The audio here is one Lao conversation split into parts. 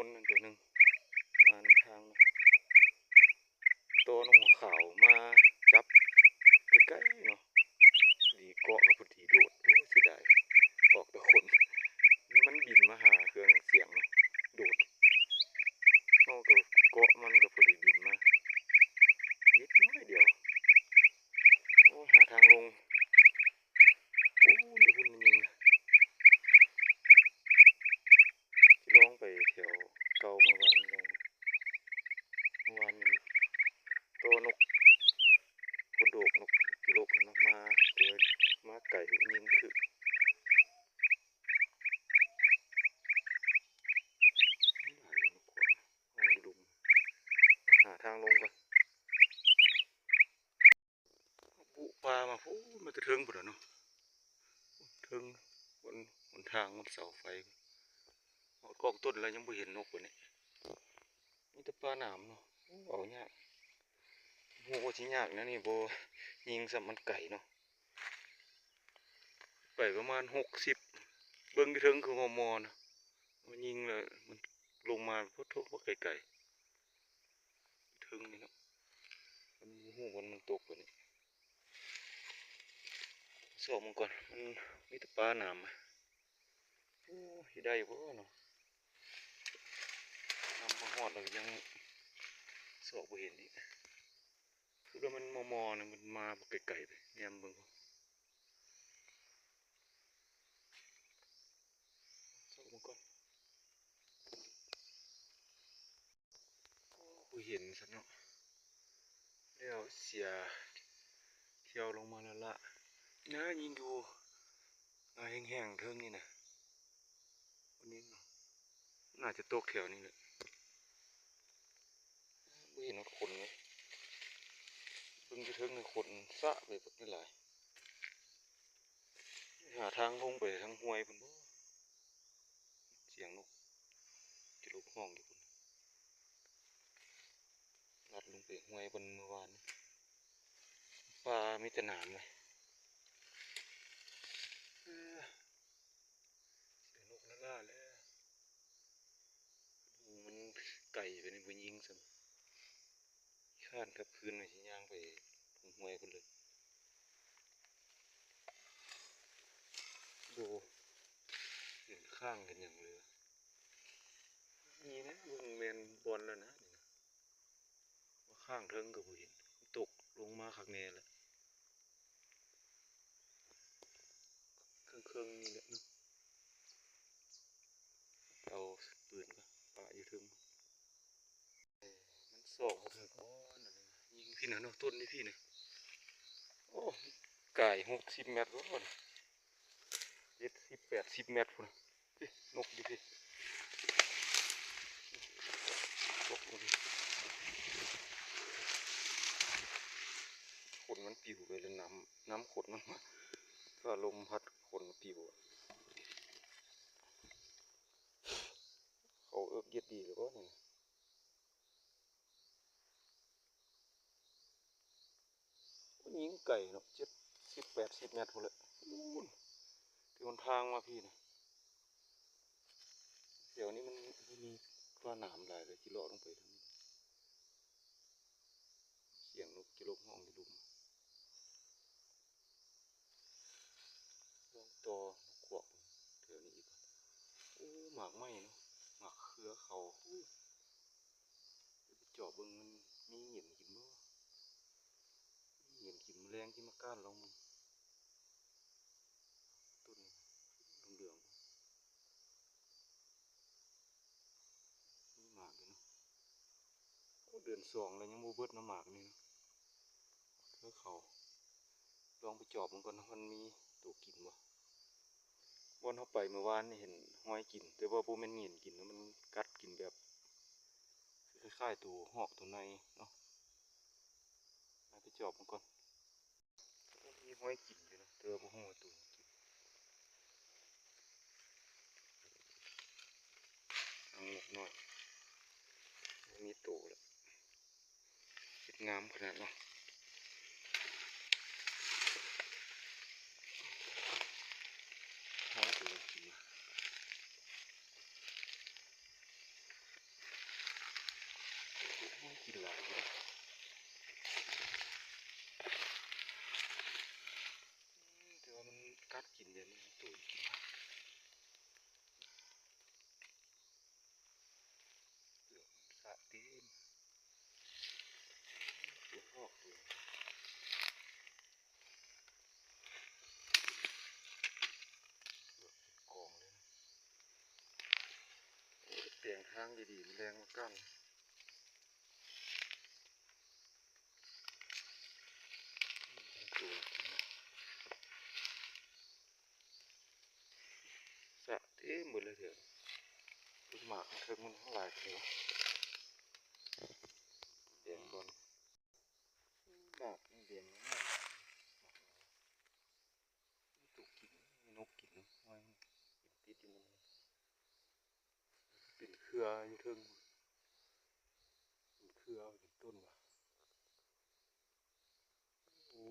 ຄົນນັ້ນຕົວໜຶ່ງ ມານຳທາງເນາະ ໂຕນົກຫົວຂາວມາຈັບໃກ້ໆເນາະ ພໍດີເກາະກັບພໍດີໂດດ. ໂອ້ ເສຍດາຍ ອອກແຕ່ຂົນ ມັນບິນມາຫາເຄື່ອງສຽງເນາະ ໂດດ ເຮົາກໍເກາະ ມັນກໍພໍດີບິນມານິດໜ້ອຍດຽວ. ໂອ້ ຫາທາງລົງ ໂອ້ ຢູ່ພຸ້ນຍິງ ຊິລອງໄປແຖວເກົ່າ ເມື່ອວານນີ້ລອງ ເມື່ອວານນີ້ໂຕນົກໂຄໂດກ ນົກກິໂລກ ນະ ມາ ແຕ່ວ່າມາໄກ ຍິງບໍ່ຖືກ. ຫຼາຍຢູ່ ນົກກວາງ ຫ້ອງຢູ່ລຸ່ມ ຫາທາງລົງກ່ອນ. ບຸປ່າມາພຸ້ນ ມາແຕ່ເທິງພຸ້ນລະເນາະ ເທິງບົນຫົນທາງ ບົນເສົາໄຟ ຮອດກອກຕົ້ນແລ້ວ ຍັງບໍ່ເຫັນນົກບາດນີ້ ມີແຕ່ປ່າໜາມເນາະ. ໂອ້ ເອົາຍາກ ບໍ່ຮູ້ວ່າຊິຍາກແນວນີ້ບໍ່ ຍິງຊ້ຳ ມັນໄກເນາະ ໄປປະມານຫົກສິບ ເບິ່ງຢູ່ເທິງຄືມໍ່ໆນະ ມາຍິງແລ້ວມັນລົງມາ ໂພດໂທ ບໍ່ໄກໆ ເທິງນີ້ເນາະ ມັນບໍ່ຮູ້ວ່າມັນຕົກບາດນີ້ ຊອກມັນກ່ອນ ມັນມີແຕ່ປ່າໜາມ. ໂອ້ ຊິໄດ້ບໍ່ເນາະ ນຳມາຮອດແລ້ວຍັງຊອກບໍ່ເຫັນອີກ ຄືວ່າມັນມໍ່ໆນະ ມັນມາບໍ່ໄກໆ ແນມເບິ່ງ ຊອກມັນກ່ອນ. ໂອ້ ບໍ່ເຫັນຊັ້ນເນາະ ແລ້ວເສຍທ່ຽວລົງມາແລ້ວລະ ນະ ຍິງຢູ່ ໜ້າແຫ້ງໆເທິງນີ້ນະ ບໍ່ຍິງເນາະ ໜ້າຈະຕົກແຖວນີ້ແຫຼະ ບໍ່ເຫັນຮອດຄົນເລີຍ ເບິ່ງຢູ່ເທິງນີ້ ຄົນສະໄປເບິດຫຼາຍ. ຫາທາງລົງໄປທາງຫ້ວຍພຸ້ນບໍ່ ສຽງນົກກິໂລກຮ້ອງຢູ່ພຸ້ນ ລັດລົງໄປຫ້ວຍເພິ່ນເມື່ອວານ ປ່າມີແຕ່ໜາມເລີຍ ເອີ ເປັນນົກລ້າໆແລ້ວ ໂອ້ ມັນໄກປານນີ້ບໍ່ຍິງຊ້ຳ ຄ້ານກັບຄືນ ວ່າຊິຍ່າງໄປເທິງຫ້ວຍພຸ້ນເລີຍ ບໍ່ເຫັນຄ້າງເຫັນຫຍັງເລີຍ ນີ້ນະ ເບິ່ງແມ່ນບ່ອນແລ້ວນະ ນີ້ນະ ວ່າຄ້າງເທິງກໍບໍ່ເຫັນ ຕົກລົງມາຄັກແນ່ແຫຼະ ເຄິ່ງໆນີ້ແຫຼະເນາະ ເອົາປືນກໍປະຢູ່ເທິງ ມັນຊອກບໍ່ຖືກບໍ່ ນັ້ນ ຍິງພີ້ນະເນາະ ຕົ້ນນີ້ພີ້ນະ ໂອ້ ກາຍຫົກສິບແມັດບໍ່ ເຈັດສິບ ແປດສິບແມັດພຸ້ນນະ ພີ້ ນົກຢູ່ພີ້ ຕົກລົງພີ້ ຂົນມັນປິວໄປແລ້ວ ນ້ຳ ນ້ຳຂົນມັນມາ ຟ້າລົມພັດຂົນປິວ ເຂົາເອິກເຢັດດີແລ້ວບໍ່ນີ້ ຍິງໄກເນາະ ເຈັດສິບ ແປດສິບແມັດພຸ້ນແຫຼະ ພຸ້ນ ທີ່ຫົນທາງມາພີ້ນະ ແຖວນີ້ມັນມີປ່າໜາມຫຼາຍເລີຍ ຊິເລາະລົງໄປທາງນີ້ ສຽງນົກກິໂລກຮ້ອງຢູ່ລຸ່ມ ລອງຕໍ່ຂວບແຖວນີ້ອີກ ໂອ້ ໝາກໄມ້ເນາະ ໝາກເຂືອເຂົາ ໂອ້ ໄປຈອບເບິ່ງ ມັນມີຫຍັງກິນບໍ່ ມີຫຍັງກິນ ແມະແລງກິນໝາກກ້ານລອງເບິ່ງ ຕົ້ນນີ້ເຫຼືອງໆ ມີໝາກຢູ່ເນາະ ໂອ້ ເດືອນສອງແລ້ວຍັງບໍ່ເບິດເນາະ ໝາກນີ້ເນາະ ເຂົາ ລອງໄປຈອບເບິ່ງກ່ອນເນາະ ມັນມີໂຕກິນບໍ່ ບ່ອນເຮົາໄປເມື່ອວານນີ້ເຫັນຮອຍກິນ ແຕ່ວ່າບໍ່ແມ່ນຫຍິນກິນເນາະ ມັນກັດກິນແບບຄ້າຍໆໂຕຮອກໂຕໄນເນາະ ໄປຈອບເບິ່ງກ່ອນ ມີຮອຍກິນຢູ່ເນາະ ແຕ່ວ່າບໍ່ຮູ້ວ່າໂຕຫຍັງກິນ ທາງນົກນ້ອຍ ບໍ່ມີໂຕແລ້ວ ເຮັດງາມຂະໜາດເນາະ ຫາໂຕກິນ ຫ ເຕັມ ເປັນຮອກເລີຍ ກອງເລີຍນະ. ໂອ້ຍ ແປງທາງດີໆ ແມງມາກັນ ສະເຕັມເບິດເລີຍເດ. ເບິ່ງໝາກເທິງມັນທັງຫຼາຍເດ. ແດງກ່ອນ ໝາກມັນແດງງາມ. ມີຕຸກກິນ ມີນົກກິນເນາະ ຫອຍມັນກິນຕິດຢູ່ໝົດ. ເປັນເຄືອຢູ່ເທິງ ເປັນເຄືອເປັນຕົ້ນວ່າ. ໂອ້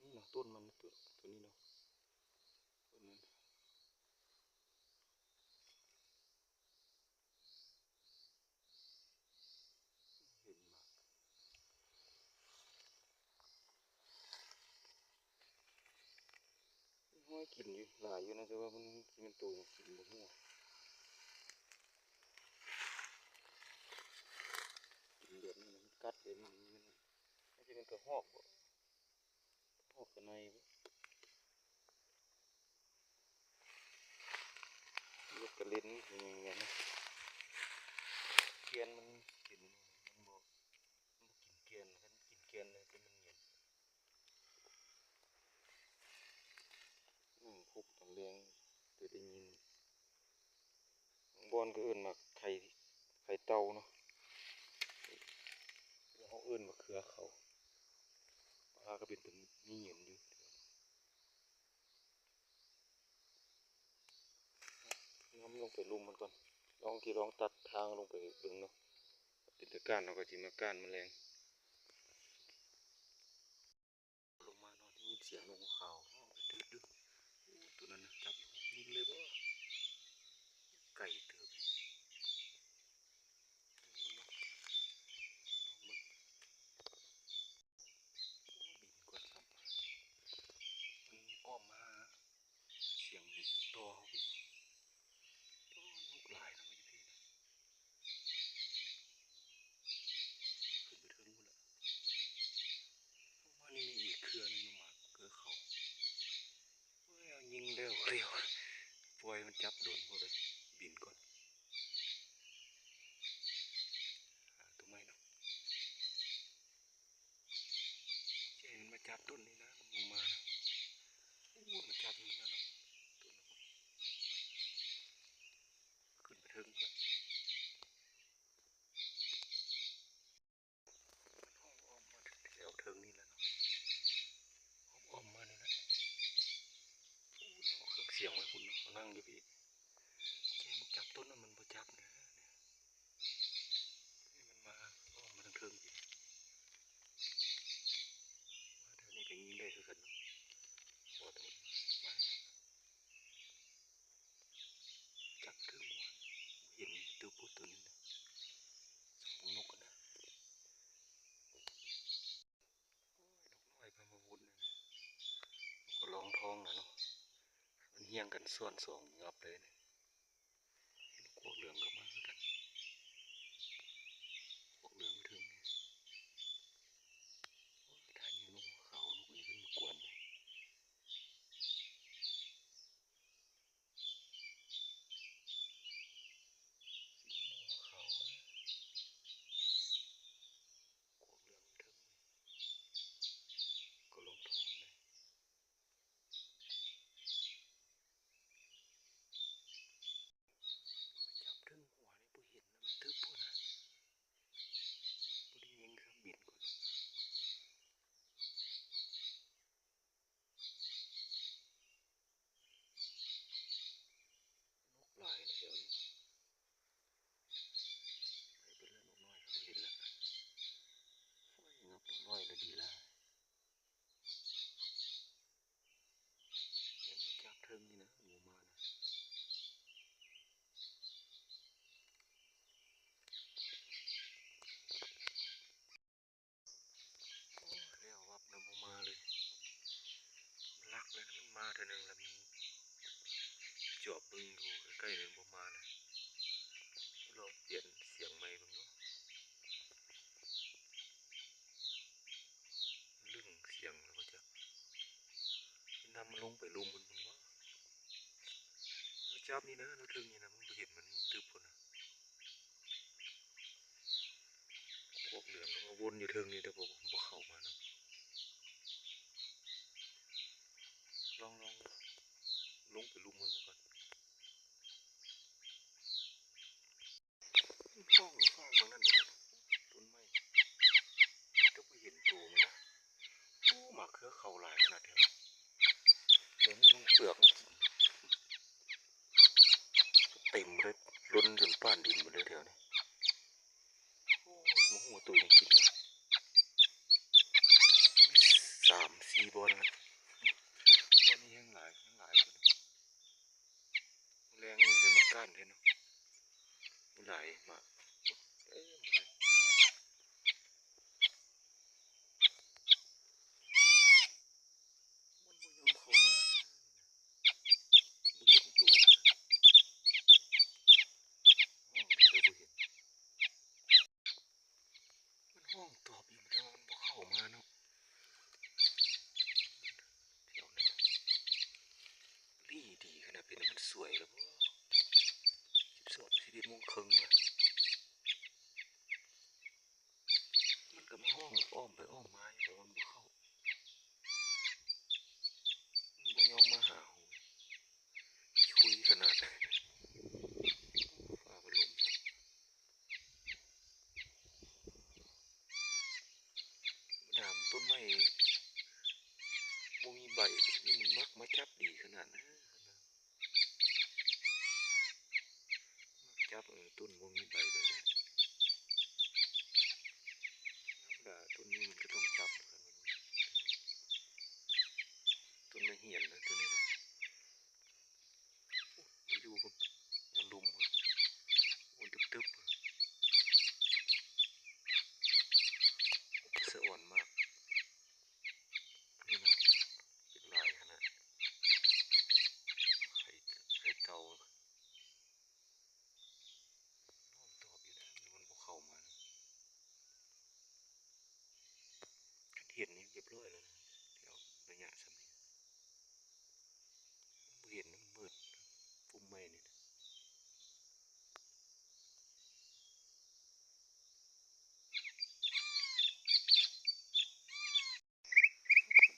ນີ້ເນາະ ຕົ້ນມັນ ໂຕ ໂຕນີ້ເນາະ ຕົ້ນມັນ ເຫັນໝາກ ມັນຫອຍກິນຢູ່ ຫຼາຍຢູ່ນະ ແຕ່ວ່າມັນຊິແມ່ນໂຕຫຍັງກິນບໍ່ຮູ້ ກິນແບບນີ້ນະ ມັນກັດແບບນີ້ ມັນ ມັນຊິແມ່ນກະຮອກບໍ ກະຮອກກະໄນບໍ ເຮັດກະເລັນ ແມ່ນຫຍັງແມ່ນ ແກ່ນມັນເປັນ ມັນບໍ່ ມັນບໍ່ກິນແກ່ນ ຄັນກິນແກ່ນແລ້ວຈະແມ່ນຫຍັງ. ອືມ ພຸກຕອນແລງ ແຕ່ໄດ້ຍິນ ບາງບ່ອນກໍເອີ້ນໝາກໄຂ່ ໄຂ່ເຕົ່າເນາະ ເຮົາເອີ້ນໝາກເຂືອເຂົາ ລາວກໍເປັນຕາມີເງິນຢູ່. ນຳລົງໄປລຸ່ມມັນກ່ອນ ລອງ ຊິລອງຕັດທາງລົງໄປເບິ່ງເນາະ ເປັນຕາກ້ານ ເຮົາກໍຊິມາກ້ານມາແລງ. ລົງມາເນາະ ໄດ້ຍິນສຽງນົກຂາວຮ້ອງ ດຶດໆ ໂອ້ ໂຕນັ້ນນະ ຈັບຍິງເລີຍບໍ ໄກເຕີບ ລອງເບິ່ງ ໂອ້ ບິນກ່ອນຊ້ຳ ມັນອ້ອມມາ ສຽງຕໍ່ເຮົາ ໂອ້ ນົກຫຼາຍເນາະ ຢູ່ພີ້ນະ ຂຶ້ນໄປເທິງພຸ້ນລະ ໂອ້ ມານີ້ມີອີກເຄືອໜຶ່ງ ມາເກືອເຂົາ ໂອ້ຍ ເອົາຍິງແລ້ວ ປ່ອຍມັນຈັບດົນໂພດເລີຍ ບິນກ່ອນ ຫາໂຕໃໝ່ເນາະ. ຊິໃຫ້ມັນມາຈັບຕົ້ນນີ້ນະ ມັນບໍ່ມານະ ໂອ້ ມັນຈັບຢູ່ນັ້ນນະ ຕົ້ນນັ້ນ ຂຶ້ນໄປເທິງພຸ້ນລະ ມັນຮ້ອງອ້ອມມາແຖວເທິງນີ້ແຫຼະເນາະ ອ້ອມໆ ມານີ້ແຫຼະ ໂອ້ ເອົາເຄື່ອງສຽງໄວ້ພຸ້ນເນາະ ເຮົານັ່ງຢູ່ພີ້ ຊິໃຫ້ມັນຈັບຕົ້ນນັ້ນ ມັນບໍ່ຈັບເດ້. ນີ້ມັນມາ ອ້ອມມາທາງເທິງ ມາແຖວນີ້ກໍຍິງໄດ້ຄືກັນເນາະ ເພາະວ່າໂຕມັນມາ ຈັບເທິງຫົວ ເຫັນຕົວໂພດໂຕນີ້ນະ ສອງນົກຫັ້ນນະ ໂອ້ຍ ນົກນ້ອຍພາມາວຸນ ນົກກະລອງທອງນະເນາະ ມັນຮຽງກັນຊ້ອນສອງຫຍັບເລີຍນີ້. ເຫັນກວກເຫຼືອງກໍມາຄືກັນ ກວກເຫຼືອງເທິງນີ້ ໂອ້ຍ ຖ້າຍິງນົກຂາວ ນົກນີ້ເພິ່ນມາກວນ ສິງໂຕຂາວ ກວກເຫຼືອງເທິງນີ້ ກະລອງທອງນີ້. ໂອ້ ນີ້ນະ ຢູ່ເທິງນີ້ນະ ມັນບໍ່ເຫັນ ມັນຕຶບພຸ້ນນະ. ພວກເຫຼືອງກໍມາວົນຢູ່ເທິງນີ້ເດີ ບໍ່ ບໍ່ເຂົ້າມານຳ. ລອງ ລອງລົງໄປລຸ່ມເບິ່ງກ່ອນ. ມັນຮ້ອງຢູ່ຟາກເບິ່ງນັ້ນແຫຼະ ຕົ້ນໄມ້ ແຕ່ບໍ່ເຫັນໂຕມັນນະ. ໂອ້ ໝາກເຂືອເຂົ້າຫຼາຍຂະໜາດແທ້ ແຖວນີ້ມັນເປືອກມັນກິນເຕັມເລີຍ ລົ້ນຈົນປ້ານດິນໝົດເລີຍແຖວນີ້. ໂອ້ຍ ບໍ່ຮູ້ວ່າໂຕຫຍັງກິນ ສາມສີ່ບ່ອນລະ ບ່ອນນີ້ແຮງຫຼາຍ ແຮງຫຼາຍ. ແລງນີ້ເປັນໝາກກ້ານເດ້ເນາະ ມີຫຼາຍໝາກ ເຕັມເລີຍ. ມັນບໍ່ຍອມເຂົ້າມາ ບໍ່ເຫັນໂຕ ຮ້ອງເດີ ແຕ່ບໍ່ເຫັນ. ມັນຮ້ອງຕອບຢູ່ ແຕ່ວ່າມັນບໍ່ເຂົ້າມາເນາະ. ແຖວນັ້ນນະ ລີ້ດີຂະໜາດ ເປັນມັນສວຍແລ້ວບໍ່? ສິບສອງ ສິບເອັດໂມງເຄິ່ງລະ ມັນກໍມາຮ້ອງອ້ອມໄປອ້ອມມາຢູ່ ແຕ່ວ່າມັນບໍ່ເຂົ້າ ມັນບໍ່ຍອມມາຫາເຮົາ ຂຸຍຂະໜາດ ຟ້າພັດລົມ. ດາມຕົ້ນໄມ້ບໍ່ມີໃບນີ້ ມັນມັກມາຈັບດີຂະໜາດນະ ມັກຈັບ ເອີ ຕົ້ນບໍ່ມີໃບແບບນີ້. ທຳມະດາຕົ້ນນີ້ມັນກໍຕ້ອງຈັບ ຕົ້ນໄມ້ຫຽນນະ ໂຕນີ້ນະ. ມັນຢູ່ພຸ້ນ ຢູ່ລຸ່ມພຸ້ນ ໂອ້ ຕຶບໆ ສະອອນມາກ ນີ້ນະ ເປັນຫຼາຍຂະໜາດ ໄຂ່ ໄຂ່ເຕົ່າ ຮ້ອງຕອບຢູ່ນະ ມັນບໍ່ເຂົ້າມາ. ຄັນເຫັນນີ້ຮຽບຮ້ອຍແລ້ວນະ ແຖວໄລຍະສ່ຳນີ້ ບໍ່ເຫັນ ມັນມືດ ພຸ່ມໄມ້ນີ້ນະ.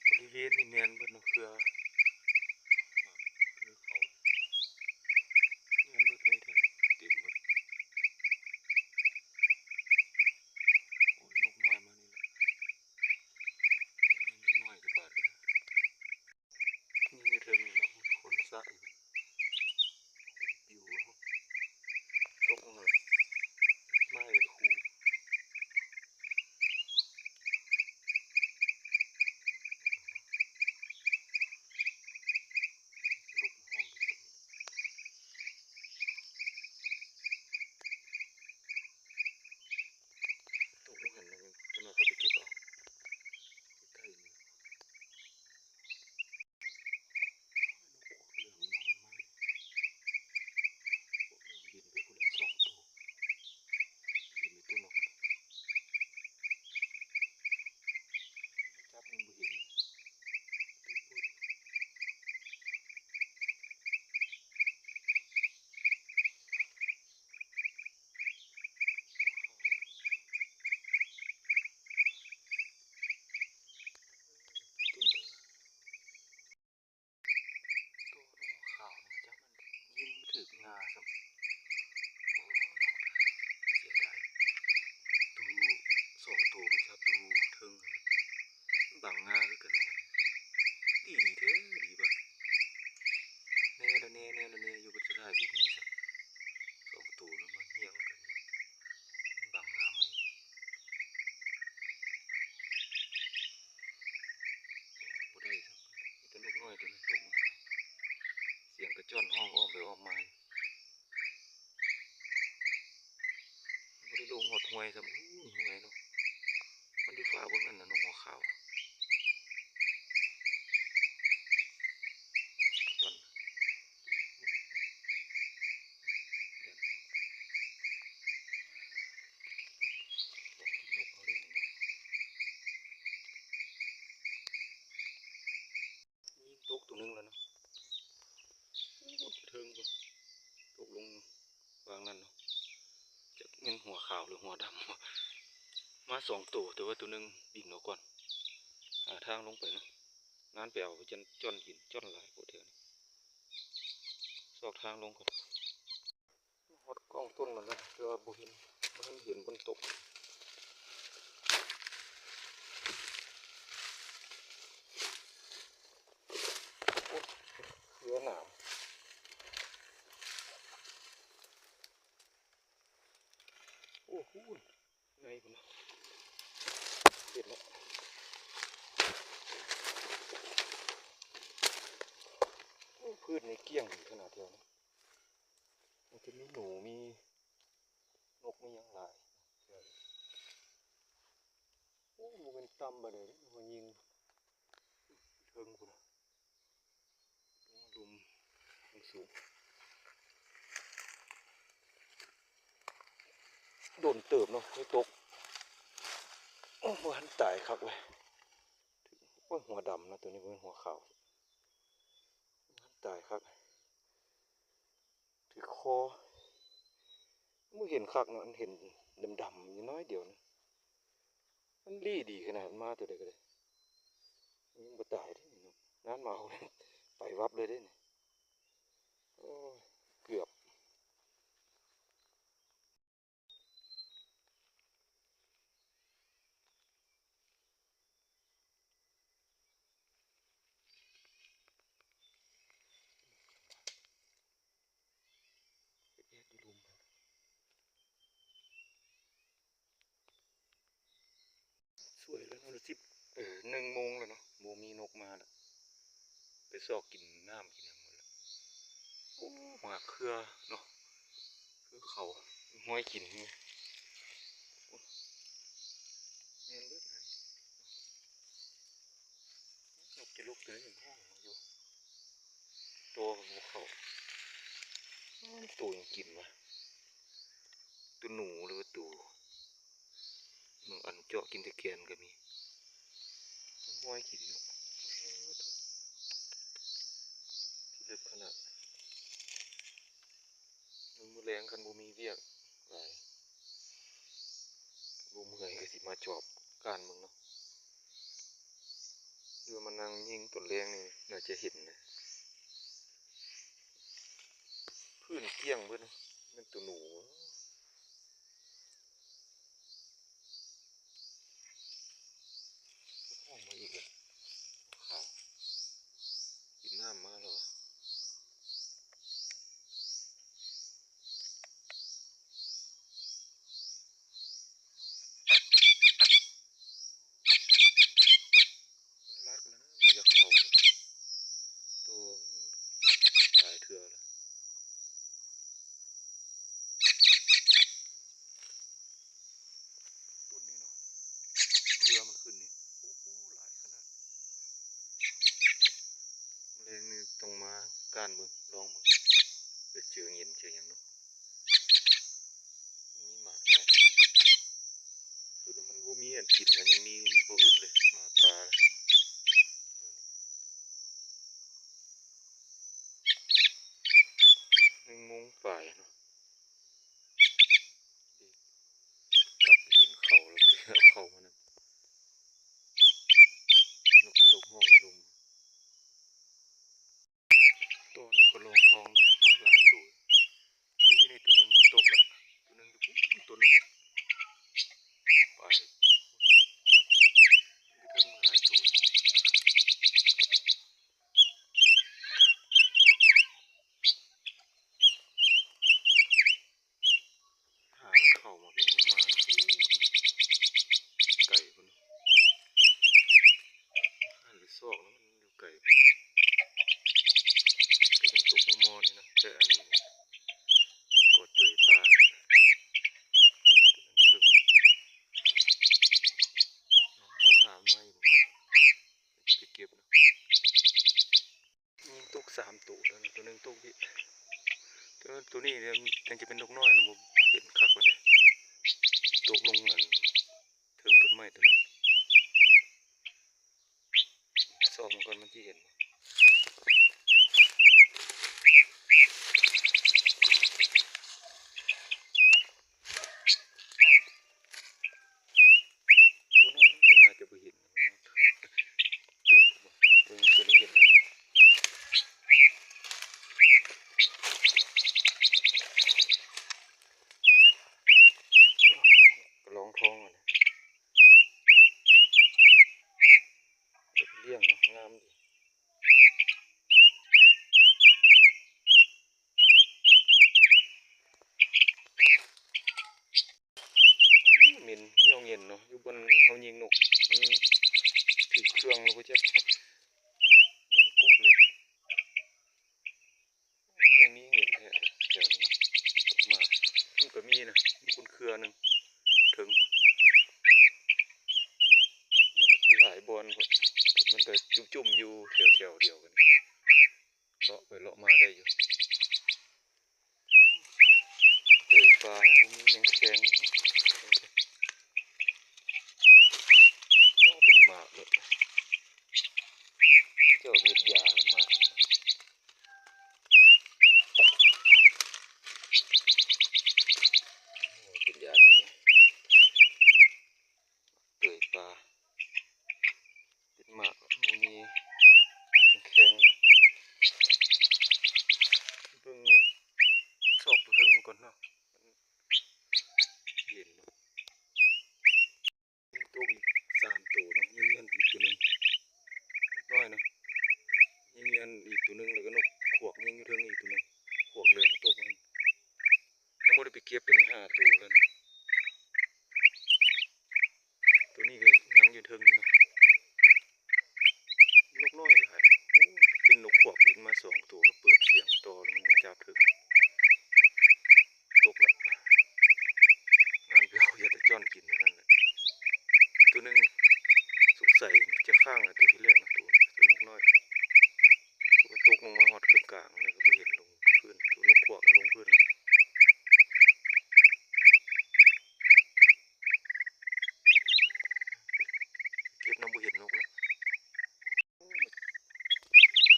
ບໍລິເວນນີ້ແມ່ນເບິດເນາະ ເຄືອ ເຄືອເຂົາ ແມ່ນເບິດເລີຍ ເຕັມເບິດ. ໂອ້ຍ ນົກນ້ອຍມານີ້ແຫຼະ ນົກນ້ອຍສະບາຍເລີຍ. ນີ້ຢູ່ເທິງນີ້ເນາະ ຂົນສະຢູ່ ຂົນປິວ ຕົກລົງມາແລ້ວ ໄມ້ກໍຄູ ຕົກລົງຫັ້ນ ຈັກໜ່ອຍເຂົາໄປເກັບເອົາ ໃກ້ໆນີ້. ບິນໄປພຸ້ນລະສອງໂຕ ບິນໄປຕົ້ນນະ ຈັບມັນບໍ່ເຫັນ ຕິດໂພດ. ໂຕໜູຂາວນີ້ ຈັກມັນຍິງຖືກງ່າຊ້ຳ. ໂອ້ ເສຍດາຍ ໂຕ ສອງໂຕມັນຈັບຢູ່ເທິງ ບັງງ່າຄືກັນ. ດີ ດີແທ້ ດີວ່າ ແນ່ລະແນ່ ແນ່ລະແນ່ຢູ່ ເປັນສະຫຼາຍວິທີຊະ ສອງໂຕນັ້ນມາຮຽງກັນຢູ່ ບັງງ່າໄມ້. ບໍ່ໄດ້ຊ້ຳ ມີແຕ່ນົກນ້ອຍໂຕນັ້ນຕົກ ສຽງກະຈ້ອນຮ້ອງອ້ອມໄປອ້ອມມາຢູ່. ບໍ່ໄດ້ລົງຮອດຫ້ວຍຊ້ຳ. ໂອ້ຍ ຫ້ວຍເນາະ ມັນຢູ່ຟາກເບິ່ງນັ້ນນະ ນົກຫົວຂາວ. ຍິງຕົກໂຕໜຶ່ງແລ້ວເນາະ ຢູ່ເທິງພຸ້ນ. ຫົວຂາວຫຼືຫົວດຳ ມາສອງໂຕ ແຕ່ວ່າໂຕໜຶ່ງບິນອອກກ່ອນ ຫາທາງລົງໄປເນາະ. ນານໄປເອົາໄປຈອນ ຈອນກິນ ຈອນຫຼາຍໂພດແຖວນີ້. ຊອກທາງລົງກ່ອນ. ຮອດກ້ອງຕົ້ນນັ້ນແລ້ວ ແຕ່ວ່າບໍ່ເຫັນ ບໍ່ເຫັນ ບໍ່ເຫັນຄົນຕົກ. ໂອ້ ເຄືອໜາມ. ໂອ້ ພຸ້ນ ໃຫຍ່ພຸ້ນນະ ເຫັນແລ້ວ. ໂອ້ ພືດນີ້ກ້ຽງດີຂະໜາດແຖວນີ້ ມັນຈະມີໜູ ມີນົກ ມີຫຍັງຫຼາຍ. ໂອ້ ບໍ່ແມ່ນຕ່ຳປານໃດເດ້ ເຮົາຍິງເທິງພຸ້ນນະ. ລຸ່ມສູງ ດົນເຕີບເນາະ ໄດ້ຕົກ. ໂອ້ ບໍ່ທັນຕາຍຄັກເວີຍ. ໂອ້ຍ ຫົວດຳນະ ໂຕນີ້ບໍ່ແມ່ນຫົວຂາວ. ບໍ່ທັນຕາຍຄັກ ຖືກຄໍ. ບໍ່ເຫັນຄັກເນາະ ເຫັນດຳໆຢູ່ໜ້ອຍດຽວນະ. ມັນລີ້ດີຂະໜາດ ມາໂຕໃດກໍໄດ້. ຍັງບໍ່ຕາຍເດ້ນີ້ເນາະ ນານມາເອົາ ໄປວັບເລີຍເດ້ນີ້. ໂອ້ຍ ເກືອບ. ສວຍແລ້ວເນາະ ສິບ ເອີ ໜຶ່ງໂມງແລ້ວເນາະ ບໍ່ມີນົກມາແລ້ວ. ໄປຊອກກິນນ້ຳກິນຫຍັງໝົດແລ້ວ. ໂອ້ ໝາກເຄືອເນາະ ເຄືອເຂົາ ຫ້ອຍກິນ. ແມ່ນເບິດ ນົກຈະລຸກ ໂຕນີ້ຍັງຮ້ອງຢູ່ ໂຕມັນບໍ່ເຂົ້າ. ໂຕຫຍັງກິນວະ ໂຕໜູ ຫຼືວ່າໂຕ ບາງອັນເຈາະກິນແຕ່ແກ່ນກໍມີ. ຫ້ອຍກິນເນາະ ເລິກຂະໜາດ. ມື້ແລງຄັນບໍ່ມີວຽກຫຼາຍ ບໍ່ເມື່ອຍກໍຊິມາຈອບການເບິ່ງເນາະ ຫຼືວ່າມານັ່ງຍິງຕອນແລງນີ້ ໜ້າຈະເຫັນນະ. ພື້ນກ້ຽງເບິດ ແມ່ນໂຕໜູ. ຮ້ອງມາອີກແລ້ວ ຂາວ ກິນນ້ຳມາແລ້ວ. ລັກແລ້ວນະ ບໍ່ຢາກເຂົ້າແລ້ວ ໂຕມັນຫຼາຍເທື່ອແລ້ວ. ຕົ້ນນີ້ເນາະ ເຄືອມັນຂຶ້ນນີ້ ໂອ້ໂຫ ຫຼາຍຂະໜາດ. ແລງນີ້ຕ້ອງມາກ້ານເບິ່ງ ລອງເບິ່ງ ເພື່ອເຈີເຫງັນເຈີຫຍັງເນາະ. ມັນມີໝາກຫຼາຍ ຄືມັນບໍ່ມີອັນກິນ ມັນຍັງມີ ມັນບໍ່ອຶດເລີຍ ໝາກປ່າ. ໜຶ່ງໂມງປາຍເນາະ ກັບໄປກິນເຂົ້າ ແລ້ວກໍເອົາເຂົ້າມານຳ. ນົກກະລົງຮ້ອງຢູ່ລຸ່ມ ໂຕນົກກະໂລງທອງເນາະ ມາຫຼາຍໂຕ. ນີ້ ນີ້ໂຕໜຶ່ງຕົກລະ ໂຕໜຶ່ງຢູ່ພຸ້ນ ໂຕໜຶ່ງພຸ້ນ ໄປ ຢູ່ເທິງຫຼາຍໂຕ. ຫາມັນເຂົ້າມາເພງມາ ໂອ້ ໄກພຸ້ນ ຫັນໄປຊອກແລ້ວມັນຢູ່ໄກພຸ້ນ. ກໍຍັງຕົກມໍ່ໆ ນີ້ນະ ແຕ່ອັນນີ້ກໍເຕີຍປາ ເທິງ ລອງຖາມໃໝ່ເບິ່ງ ຊິໄປເກັບນະ. ຍິງຕົກສາມໂຕແລ້ວນະ ໂຕໜຶ່ງຕົກນີ້ ແຕ່ວ່າໂຕນີ້ຍັງຈະເປັນນົກນ້ອຍນະ ບໍ່ເຫັນຄັກປານໃດ ຕົກລົງອັນເທິງຕົ້ນໄມ້ໂຕນັ້ນ. ຊອກມັນກ່ອນ ມັນຊິເຫັນບໍ່. ທອງຫັ້ນນະ ເອົາໄປລ້ຽງເນາະ ງາມດີ. ເໝັນເຫຍື້ອເຫງັນເນາະ ຢູ່ບ່ອນເຮົາຍິງນົກ ມັນຖືກເຄື່ອງແລ້ວບໍ່ຈັກ ເໝັນກຸບເລີຍ. ມັນຕ້ອງມີເຫງັນແທ້ແຖວນີ້ເນາະ ໝາກມັນກໍມີນະ ມີຕົ້ນເຄືອໜຶ່ງເທິງພຸ້ນ ມັນຫຼາຍບ່ອນພຸ້ນ ມັນກໍຈຸ້ມໆຢູ່ແຖວໆດຽວກັນ ເລາະໄປເລາະມາໄດ້ຢູ່. ເອີຍ ປ່າຍັງບໍ່ມີແມງແຄງ ໂອ້ ເປັນໝາກເບິດ ເຈົ້າເຮັດຢາໝາກ ໂອ້ ເປັນຢາດີ ເປືອຍປາ ເປັນໝາກ ບໍ່ມີແຂງ ເບິ່ງຊອກຕົວເທິງມັນກ່ອນເນາະ ເຫັນບໍ່? ຕົກອີກສາມໂຕເນາະ ຍັງມີອັນອີກໂຕໜຶ່ງ ນ້ອຍເນາະ ຍັງມີອັນອີກໂຕໜຶ່ງ ແລ້ວກໍນົກຂວາກຍິງຢູ່ເທິງອີກໂຕໜຶ່ງ ຂວາກເຫຼືອງຕົກ ຍັງບໍ່ໄດ້ໄປເກັບ ຕົວນີ້ຫ້າໂຕແລ້ວນະ ຕົວນີ້ກໍຍັງຢູ່ເທິງນີ້ເນາະ ນົກນ້ອຍຫຼາຍ ໂອ້ ເຫັນນົກຂວາກບິນມາສອງໂຕ ແລ້ວເປີດສຽງຕໍ່ ແລ້ວມັນມາຈັບເທິງ ຕົກລະ ງານເຮົາຢ່າໄປຈ້ອນກິນເທົ່ານັ້ນແຫຼະ ຕົວໜຶ່ງສົງໄສຈະຄ້າງ ຕົວທີແລກນະ ຕົວ ຕົວນົກນ້ອຍ ຕົກລົງມາຮອດເຄິ່ງກາງ ແລ້ວກໍບໍ່ເຫັນລົງພື້ນ ຕົວນົກຂວາກລົງພື້ນລະ ເກັບນຳບໍ່ເຫັນນົກລະ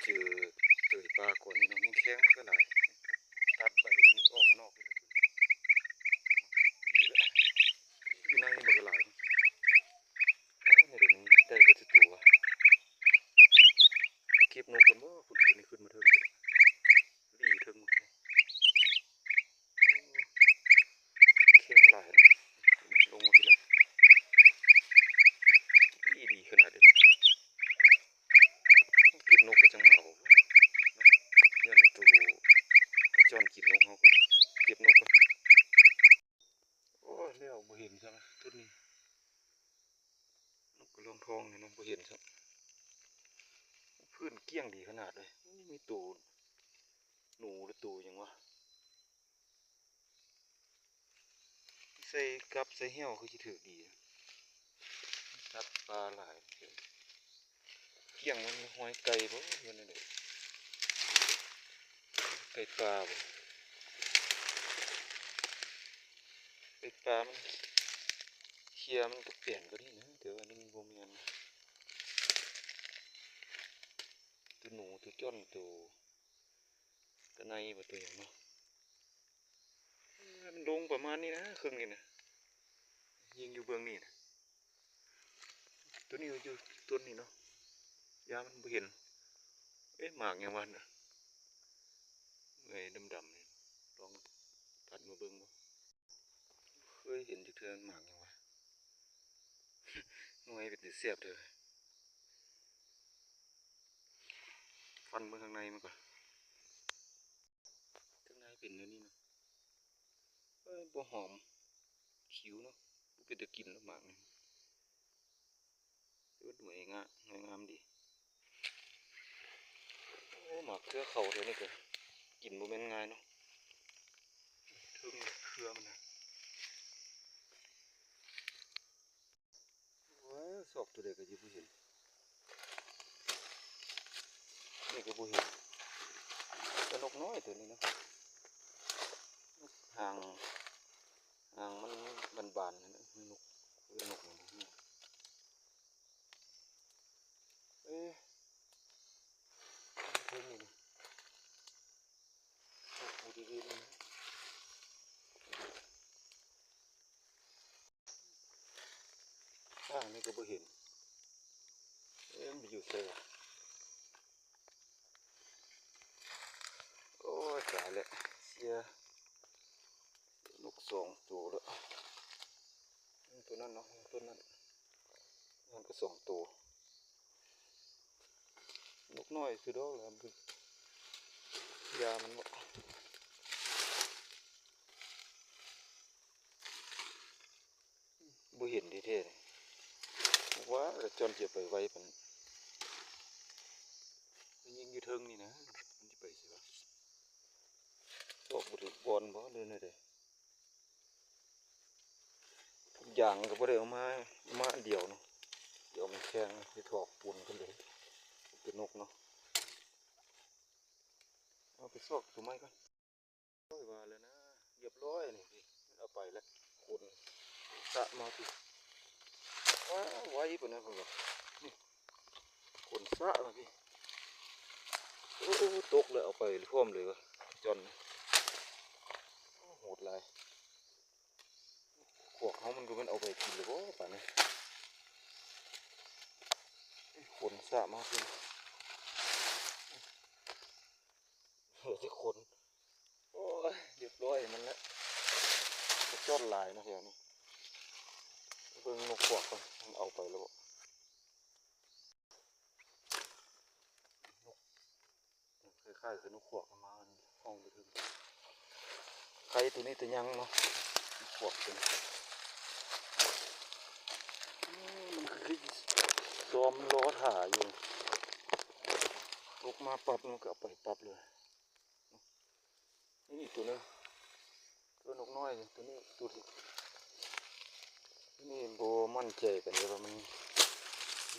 ເຈີເຕີຍປາກ່ອນນີ້ເນາະ ແມງແຄງບໍ່ຄ່ອຍຫຼາຍ ຕັດໃບມັນອອກມານອກນີ້ແຫຼະ ຢູ່ໃນນີ້ບໍ່ຄ່ອຍຫຼາຍ ເອີ ນີ້ເດ ມັນໄດ້ເບິດທຸກຕົວ ໄປເກັບນົກກ່ອນບໍ່ ພຸ້ນ ຕົວນີ້ຂຶ້ນມາເທິງພຸ້ນ ລີ້ເທິງພຸ້ນ ແຂງຫຼາຍນະ ລົງມາພີ້ແຫຼະ ດີ ດີຂະໜາດເດ ເກັບນົກກໍຈັ່ງມາເອົາ ຍ້ອນໂຕກະຈ້ອນກິນນົກເຮົາກໍເກັບນົກກ່ອນ ໂອ້ຍ ແລ້ວບໍ່ເຫັນຊ້ຳ ຈຸດນີ້ ນົກກະລອງທອງນີ້ນະ ບໍ່ເຫັນຊ້ຳ ພື້ນກ້ຽງດີຂະໜາດເລີຍ ມີໂຕ ໜູ ຫຼື ໂຕຫຍັງວະ ໃສ່ກັບໃສ່ແຫ້ວຄືຊິຖືກດີ ສັດປ່າຫຼາຍ ກ້ຽງ ມັນຮອຍໄກ່ບໍ່ ເພິ່ນນັ້ນເດ ໄກ່ປ່າບໍ່ ໄກ່ປ່າມັນ ເຄຍມັນກໍປ່ຽນກໍດີນະ ແຕ່ວ່ານີ້ມັນບໍ່ແມ່ນ ໂຕໜູ ໂຕຈ້ອນ ໂຕ ຕາໄນບໍ່ ໂຕຫຍັງເນາະ ມັນລົງປະມານນີ້ນະ ເຄິ່ງນີ້ນະ ຍິງຢູ່ເບື້ອງນີ້ນະ ໂຕນີ້ຢູ່ຕົ້ນນີ້ເນາະ ຢ້ານມັນບໍ່ເຫັນ ເອະ ໝາກຫຍັງວະນະ ເອີຍ ດຳໆ ນີ້ ລອງຕັດມາເບິ່ງບໍ່ ເຄີຍເຫັນຈັກເທື່ອ ໝາກຫຍັງວະ ໜ່ວຍເປັນຕາແຊບເດີ້ ຟັນເບິ່ງຂ້າງໃນມັນກ່ອນ ຂ້າງໃນເປັນແນວນີ້ນະ ເອີຍ ບໍ່ຫອມ ຂິວເນາະ ບໍ່ເປັນຕາກິນດອກໝາກນີ້ ແຕ່ວ່າໜ່ວຍງາມ ໜ່ວຍງາມດີ ໂອ້ ໝາກເຄືອເຂົ້າແຖວນີ້ກໍກິນບໍ່ແມ່ນງ່າຍເນາະ ເທິງເຄືອມັນນະ ໂອ້ຍ ຊອກຕົວໃດກໍຊິບໍ່ເຫັນ ນີ້ກໍບໍ່ເຫັນ ແຕ່ນົກນ້ອຍຕົວນີ້ນະ ນົກຫາງ ຫາງມັນບານໆ ນັ້ນນະ ນົກ ເອີ້ນນົກຫຍັງ ເອີ ເທິງນີ້ນະ ຢູ່ທີ່ດິນນີ້ນະ ທາງນີ້ກໍບໍ່ເຫັນ ເອີ ມັນໄປຢູ່ໃສວະ? ໂອ້ຍ ຕາຍແລ້ວ ເສຍນົກສອງໂຕແລ້ວ ໂຕ ນັ້ນເນາະ ຕົ້ນນັ້ນ ມັນກໍສອງໂຕ ນົກນ້ອຍຊື່ດອກລະ ຢາມັນບໍ່ ບໍ່ເຫັນແທ້ໆ ວ່າຈອນຈະໄປໄວປານນັ້ນ ໄປຍິງຢູ່ເທິງນີ້ນະ ມັນຊິໄປໃສວະ ຊອກບໍ່ຖືກບ່ອນບໍ່ ຫຼືແນວໃດ? ທຸກຢ່າງກໍບໍ່ໄດ້ເອົາມາ ມາອັນດຽວເນາະ ດຽວມັນແຂງ ຊິຖອກປົນກັນເລີຍ ເປັນນົກເນາະ ເອົາໄປຊອກຕົວໃໝ່ກ່ອນ. ໂອ້ຍ ວ່າແລ້ວນະ ຮຽບຮ້ອຍນີ້ ມັນເອົາໄປແລ້ວ ຂົນສະມາຕິ ວ້າ ໄວປານນັ້ນ ເພິ່ນວ່າ ຂົນສະມາຕິ ໂອ້ ຕົກແລ້ວເອົາໄປພ້ອມເລີຍວ່າ ຈອນ ໂອ້ ໂຫດຫຼາຍ ຂວກເຮົາມັນກໍແມ່ນເອົາໄປກິນແລ້ວບໍ່ປານນີ້ ຂົນສະມາຕິ ເຫຼືອແຕ່ຂົນ ໂອ້ຍ ຮຽບຮ້ອຍມັນແລ້ວ ກະຈອນຫຼາຍເນາະແຖວນີ້ ເບິ່ງນົກຂວກກ່ອນ ມັນເອົາໄປແລ້ວບໍ່ ນົກ ຄ້າຍໆຄືນົກຂວກມາ ມັນຮ້ອງຢູ່ເທິງ ໄຂ່ໂຕນີ້ໂຕຍັງເນາະ ນົກຂວກໂຕນີ້ ອືມ ມັນຄືຊ້ອມລໍຖ້າຢູ່ ຕົກມາປັບມັນກໍເອົາໄປປັບເລີຍ. ນີ້ອີກໂຕໜຶ່ງ ໂຕນົກນ້ອຍນີ້ ໂຕນີ້ ໂຕນີ້ບໍ່ໝັ້ນໃຈປານໃດວ່າມັນ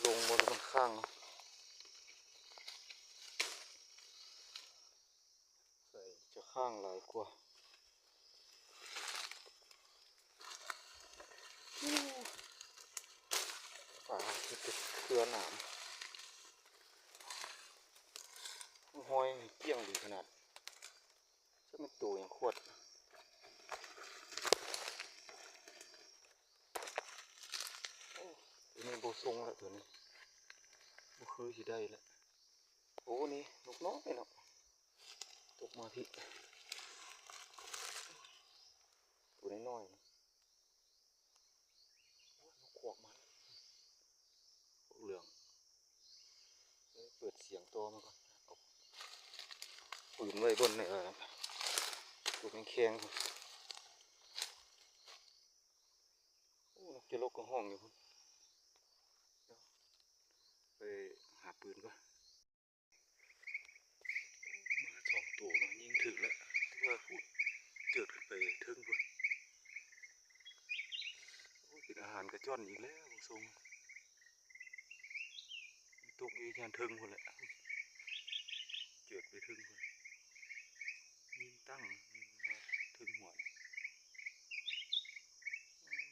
ລົງບໍ່ ຫຼືມັນຄ້າງເນາະ ໃສ່ຈະຄ້າງຫຼາຍກວ່າ ປາເຮັດແຕ່ເຄືອໜາມ ຫ້ອຍກ້ຽງດີຂະໜາດ. ຈັກແມ່ນໂຕຫຍັງຂວດ ໂອ້ ໂຕນີ້ບໍ່ຊົງລະ ໂຕນີ້ບໍ່ຄືຊິໄດ້ລະ ໂອ້ ນີ້ນົກນ້ອຍເນາະ ຕົກມາພີ້ ໂຕນ້ອຍໆ ໂອ້ຍ ນົກຂວກມາ ພວກເຫຼືອງ ເອີ ເປີດສຽງຕໍ່ມັນກ່ອນ ເອົາປືນໄວ້ບ່ອນ ເອີ ຕົວແຂງໆ ໂອ້ ນົກຈະລົກກໍຮ້ອງຢູ່ພຸ້ນ ໄປຫາປືນກ່ອນ. ມາສອງໂຕເນາະ ຍິງຖືກແລ້ວ ແຕ່ວ່າພຸ້ນ ເຈີດຂຶ້ນໄປເທິງພຸ້ນ ໂອ້ຍ ເປັນອາຫານກະຈ້ອນອີກແລ້ວ ບໍ່ຊົງ ຕົກຢູ່ທາງເທິງພຸ້ນແຫຼະ ເຈີດໄປເທິງພຸ້ນ ຍິງຕັ້ງ ຍິງມາເທິງຫົວ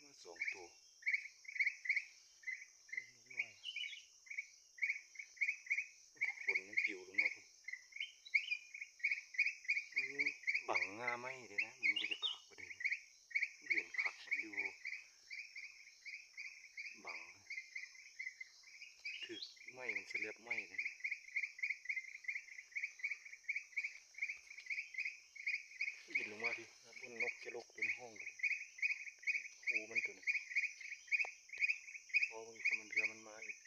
ມາສອງໂຕ ນ້ອຍ ຂົນມັນປິວລົງມາພຸ້ນ ມັນບັງງ່າໄມ້ເດ້ນະ ມັນບໍ່ຢາກຄັກປານໃດ ມັນເຫັນຄັກ ມັນຢູ່ບັງ ຖືກໄມ້ ມັນສະແລັບໄມ້ເດ້ ບິນລົງມາພີ້ ບ່ອນນົກຈະລົກໂຕນີ້ຮ້ອງ ຄູ່ມັນໂຕນີ້ ພໍເບິ່ງອີກ ມັນເທື່ອມັນມາອີກ.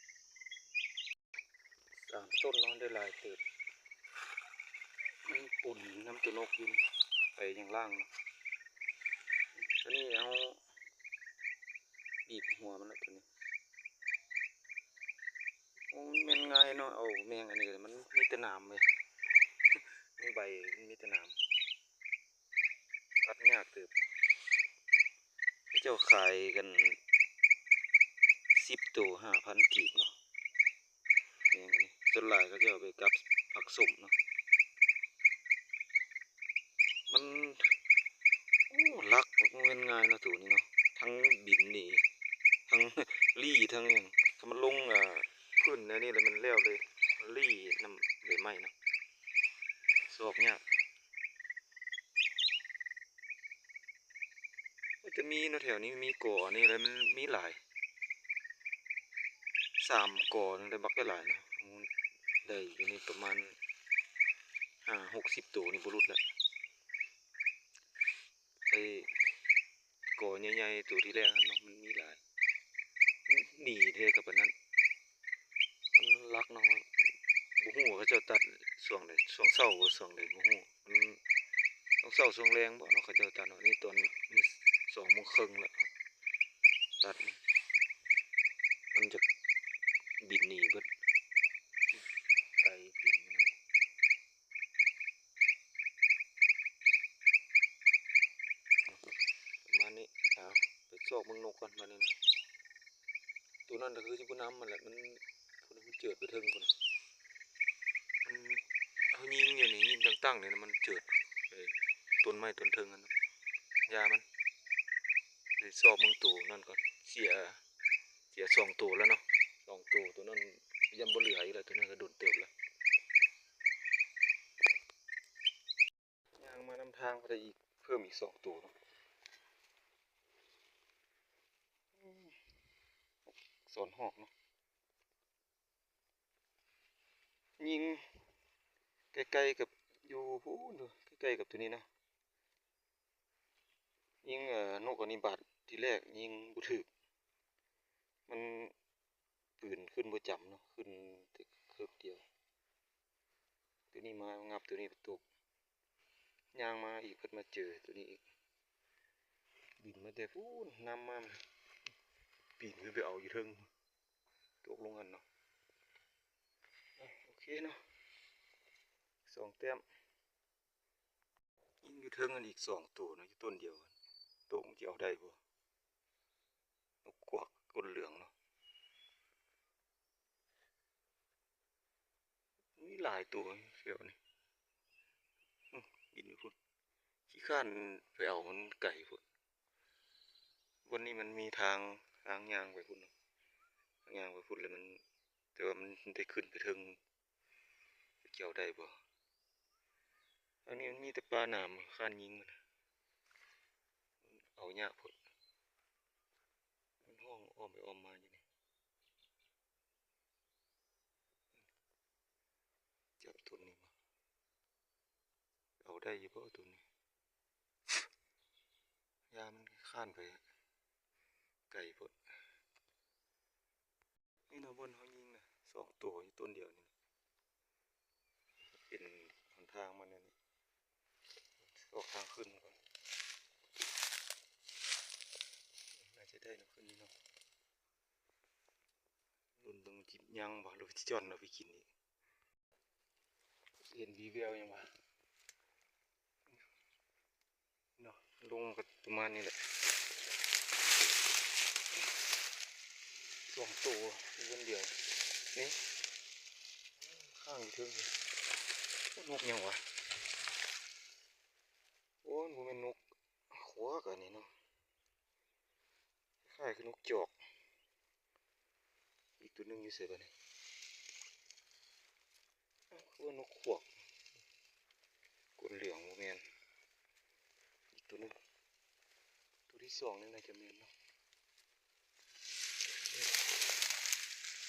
ສາມຕົ້ນເນາະ ໄດ້ຫຼາຍເຕີບ ມັນປົນນຳໂຕນົກຢູ່ນີ້ ໄປຢ່າງລ່າງເນາະ ໂຕນີ້ເຮົາບີບຫົວມັນລະໂຕນີ້ ໂອ້ ມັນແມ່ນງ່າຍເນາະ ເອົາແມງອັນນີ້ ມັນມີແຕ່ໜາມເວີຍ ໃບມັນມີແຕ່ໜາມ ຕັດຍາກເຕີບ ເຂົາເຈົ້າຂາຍກັນສິບໂຕຫ້າພັນກີບເນາະ ແມ່ນ ສ່ວນຫຼາຍເຂົາເຈົ້າເອົາໄປກັບຜັກສົ້ມເນາະ ມັນ ໂອ້ ຫຼັກບໍ່ແມ່ນງ່າຍເນາະ ໂຕນີ້ເນາະ ທັງບິນໜີ ທັງລີ້ ທັງຫຍັງ ຖ້າມັນລົງ ອ່າ ພື້ນແນວນີ້ແລ້ວມັນແລ້ວເລີຍ ລີ້ນຳໃບໄມ້ເນາະ ຊອກຍາກ. ໂອ້ ຈະມີເນາະ ແຖວນີ້ມີກໍອັນນີ້ແຫຼະ ມັນມີຫຼາຍ ສາມກໍນີ້ແຫຼະ ບັກຫຼາຍໆເນາະ ໄດ້ຢູ່ນີ້ປະມານຫ້າຫົກສິບໂຕນີ້ບໍ່ຫຼຸດແລ້ວ ໄອ້ກໍໃຫຍ່ໆ ໂຕທີແລກຫັ້ນເນາະ ມັນມີຫຼາຍ. ໜີເດ້ກັບອັນນັ້ນ ມັນລັກເນາະ. ບໍ່ຮູ້ວ່າເຂົາເຈົ້າຕັດຊ່ວງໃດ ຊ່ວງເຊົ້າບໍ່ ຊ່ວງໃດບໍ່ຮູ້. ມັນຊ່ວງເຊົ້າຊ່ວງແລງບໍ່ເນາະ ເຂົາເຈົ້າຕັດເນາະ. ນີ້ຕອນນີ້ສອງໂມງເຄິ່ງແລ້ວ ຕັດ ມັນຈະບິນໜີເບິດ ໄກປີນ ປະມານນີ້. ເອົາ ໄປຊອກເບິ່ງນົກກ່ອນບາດນີ້ນະ. ໂຕນັ້ນກໍຄືຊິບໍ່ນຳຫັ້ນແຫຼະ ມັນ ພຸ້ນ ມັນເຈີດໄປເທິງພຸ້ນ. ມັນ ເຮົາຍິງຢູ່ນີ້ ຍິງຕັ້ງໆນີ້ນະ ມັນເຈີດໄປຕົ້ນໄມ້ຕົ້ນເທິງຫັ້ນນະ. ຢ່າມັນ ໄປຊອກເບິ່ງໂຕນັ້ນກ່ອນ. ເສຍ ເສຍສອງໂຕແລ້ວເນາະ ສອງໂຕ. ໂຕນັ້ນຢ້ານບໍ່ເຫຼືອອີກແລ້ວ ໂຕນັ້ນກໍດົນເຕີບແລ້ວ. ຍ່າງມານຳທາງ ໄດ້ອີກ ເພີ່ມອີກສອງໂຕເນາະ. ສອນຮອກເນາະ ຍິງໃກ້ໆກັບ ຢູ່ພຸ້ນ ໃກ້ໆກັບໂຕນີ້ເນາະ. ຍິງ ເອີ ນົກອັນນີ້ບາດທີແລກຍິງບໍ່ຖືກ ມັນ ປືນຂຶ້ນບໍ່ຈຳເນາະ ຂຶ້ນແຕ່ເຄິ່ງດຽວ. ໂຕນີ້ມາງັບໂຕນີ້ໄປຕົກ ຍ່າງມາອີກ ເພິ່ນມາເຈີໂຕນີ້ອີກ ບິນມາແຕ່ພຸ້ນ ນຳມາ ປີນຂຶ້ນໄປເອົາຢູ່ເທິງ ຕົກລົງຫັ້ນເນາະ. ເອົາ ໂອເຄເນາະ ສອງແຕ້ມ. ຍິງຢູ່ເທິງຫັ້ນອີກສອງໂຕເນາະ ຢູ່ຕົ້ນດຽວກັນ ຕົກມັນຊິເອົາໄດ້ບໍ່? ນົກຂວາກກົ້ນເຫຼືອງເນາະ ມີຫຼາຍໂຕແຖວນີ້. ອື ບິນຢູ່ພຸ້ນ ຂີ້ຄ້ານໄປເອົາ ມັນໄກພຸ້ນ. ບ່ອນນີ້ມັນມີທາງ ທາງຍ່າງໄປພຸ້ນເນາະ ທາງຍ່າງໄປພຸ້ນແລ້ວມັນ ແຕ່ວ່າມັນໄດ້ຂຶ້ນໄປເທິງ ຊິເອົາໄດ້ບໍ່? ທາງນີ້ມັນມີແຕ່ປ່າໜາມ ຄ້ານຍິງມັນ ເອົາຍາກໂພດ ມັນຮ້ອງອ້ອມໄປອ້ອມມາຢູ່ນີ້. ຈັບໂຕນີ້ບໍ່? ເອົາໄດ້ຢູ່ບໍ່ໂຕນີ້? ຢ້ານມັນຄ້ານໄປໄກໂພດ. ນີ້ເນາະ ບ່ອນເຮົາຍິງນະ ສອງໂຕຢູ່ຕົ້ນດຽວນີ້ ເປັນຫົນທາງມັນແນວນີ້. ຊອກທາງຂຶ້ນກ່ອນ ໜ້າຈະໄດ້ເນາະ ຂຶ້ນນີ້ເນາະ. ລຸ້ນເບິ່ງຊິຍັງບໍ່ ຫຼືຊິຈ້ອນເອົາໄປກິນອີກ. ເຫັນວີແວວຫຍັງວະເນາະ. ລົງກໍປະມານນີ້ແຫຼະ ສອງໂຕຢູ່ຄົນດຽວນີ້ ຂ້າງຢູ່ເທິງນີ້. ໂອ້ ນົກຫຍັງວະ? ໂອ້ ມັນບໍ່ແມ່ນນົກຂວາກອັນນີ້ເນາະ ຄ້າຍຄືນົກຈອກ. ອີກໂຕໜຶ່ງຢູ່ໃສບາດນີ້? ຄືວ່ານົກຂວາກ ກົ້ນເຫຼືອງບໍ່ແມ່ນ. ອີກໂຕໜຶ່ງ ໂຕທີສອງນີ້ໜ້າຈະແມ່ນເນາະ.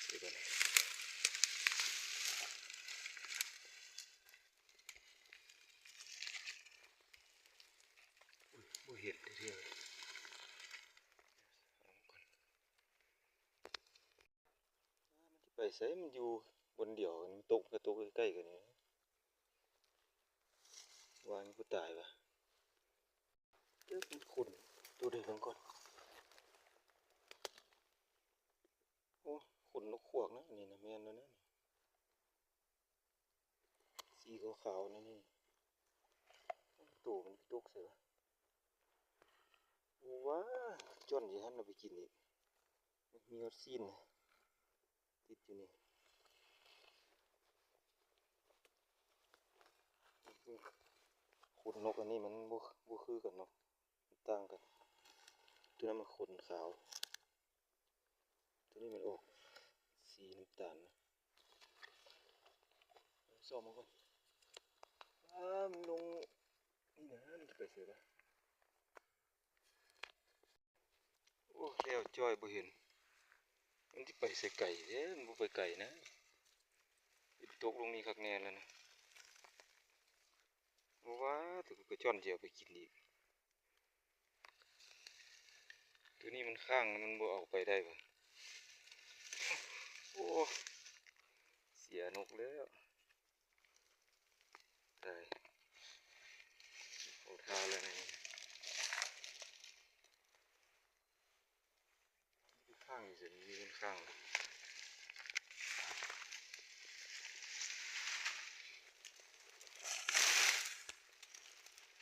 ໃສບາດນີ້? ອຸ້ຍ ບໍ່ເຫັນແທ້ໆ. ມັນຊິໄປໃສ? ມັນຢູ່ບ່ອນດຽວກັນ ມັນຕົກ ມັນກໍຕົກໃກ້ໆກັນນີ້. ວ່າມັນບໍ່ຕາຍວະ. ເອີ ມັນຂົນໂຕໃດເບິ່ງກ່ອນ. ໂອ້ ຂົນນົກຂວາກນະ ອັນນີ້ນະ ແມ່ນແລ້ວນະ. ສີຂາວໆ ນັ້ນນີ້ ໂຕມັນຕົກໃສວະ? ໂອ້ ວ່າ ຈ້ອນຊິທັນເອົາໄປກິນອີກ. ມີຮອດຊີ້ນນະ ຕິດຢູ່ນີ້. ຂົນນົກອັນນີ້ມັນບໍ່ ບໍ່ຄືກັນເນາະ ມັນຕ່າງກັນ. ໂຕນັ້ນມັນຂົນຂາວ. ໂຕນີ້ມັນອອກສີນ້ຳຕານນະ. ຊອກມາກ່ອນ. ອ້າ ມັນລົງນີ້ນະ ມັນຈະໄປໃສລະ? ໂອ້ ແລ້ວຈ້ອຍ ບໍ່ເຫັນ. ມັນຊິໄປໃສໄກແທ້? ມັນບໍ່ໄປໄກນະ. ຕົກລົງນີ້ຄັກແນ່ແລ້ວນະ. ບໍ່ວ່າ ໂຕກະຈ້ອນຊິເອົາໄປກິນອີກ. ໂຕນີ້ມັນຄ້າງ ມັນບໍ່ເອົາໄປໄດ້ຫວາ? ເສຍນົກແລ້ວ ຕາຍ ເຂົ້າທ່າແລ້ວນີ້ ຄ້າງຢູ່ໃສ ມີມັນຄ້າງ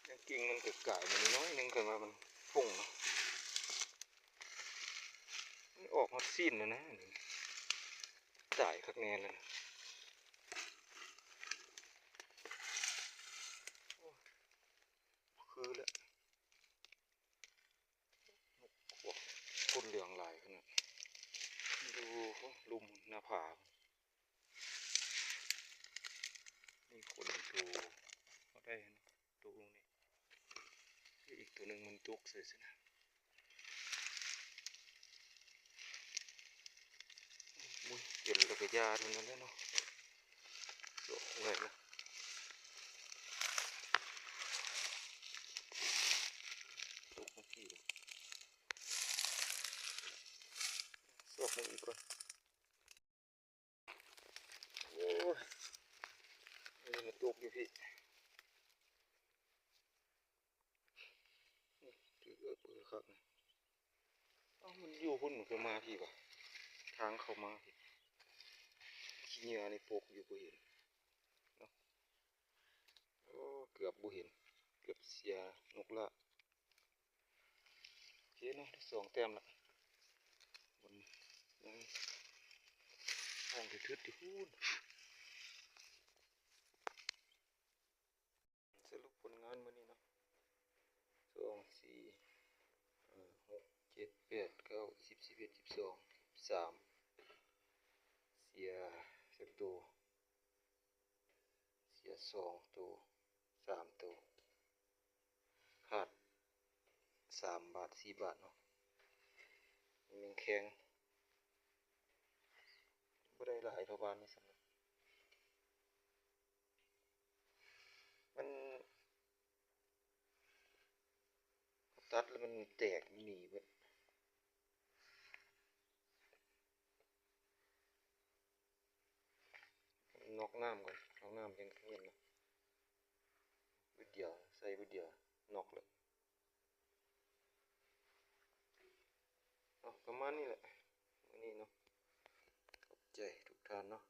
ຍັງກິ່ງມັນກະກາຍມາໜ້ອຍໜຶ່ງ ຄັນວ່າມັນຟົງເນາະ ມັນອອກຮອດຊີ້ນແລ້ວນະ ຕາຍຄັກແນ່ແລ້ວນະ ໂອ້ຍ ຄືແລ້ວ. ກົນເຫຼືອງຫຼາຍຂະໜາດ ຢູ່ລຸ່ມໜ້າຜາ ມີຄົນໂຕເຮົາໄດ້ໂຕໜຶ່ງນີ້ ອີກໂຕໜຶ່ງມັນຕົກໃສ່ຊັ້ນນະ ໂອ້ຍ ເປັນແລ້ວກະຢ່າເທົ່ານັ້ນແຫຼະເນາະ. ສອກໄດ້ລະ ຕົກມາພີ້ ສອກມາອີກກ່ອນ ໂອ້ຍ ນີ້ມາຕົກຢູ່ພີ້ ຖືກເອີບເອີຄັກ ເອົ້າ ມັນຢູ່ພຸ້ນ ມັນຄືມາພີ້ຫວາ ທາງເຂົ້າມາພີ້ ຂີ້ເຫຍື້ອນີ້ປົກຢູ່ ບໍ່ເຫັນເນາະ ໂອ້ ເກືອບບໍ່ເຫັນ ເກືອບເສຍນົກລະ ໂອເຄເນາະ ໄດ້ສອງແຕ້ມລະ ມັນຍັງຫ້ອງຖືດໆຢູ່ພຸ້ນ. ສະຫຼຸບຜົນງານມື້ນີ້ເນາະ ສອງ ສີ່ ຫ້າ ຫົກ ເຈັດ ແປດ ເກົ້າ ສິບ ສິບເອັດ ສິບສອງ ສິບສາມ ເສຍຈັກໂຕ ເສຍສອງໂຕ ສາມໂຕ ຂາດສາມບາດ ສີ່ບາດເນາະ ມັນຍັງແຂງ ບໍ່ໄດ້ຫຼາຍເທົ່າວານນີ້ຊ້ຳ ມັນ ຕັດແລ້ວມັນແຕກ ມັນໜີເບິດ ນອກນ້ຳກ່ອນ ນອກນ້ຳຈັ່ງເຫັນເນາະ ບຶດດຽວ ໃສ່ບຶດດຽວ ນອກເລີຍ. ເອົາ ປະມານນີ້ແຫຼະ ມື້ນີ້ເນາະ ຂອບໃຈທຸກທ່ານເນາະ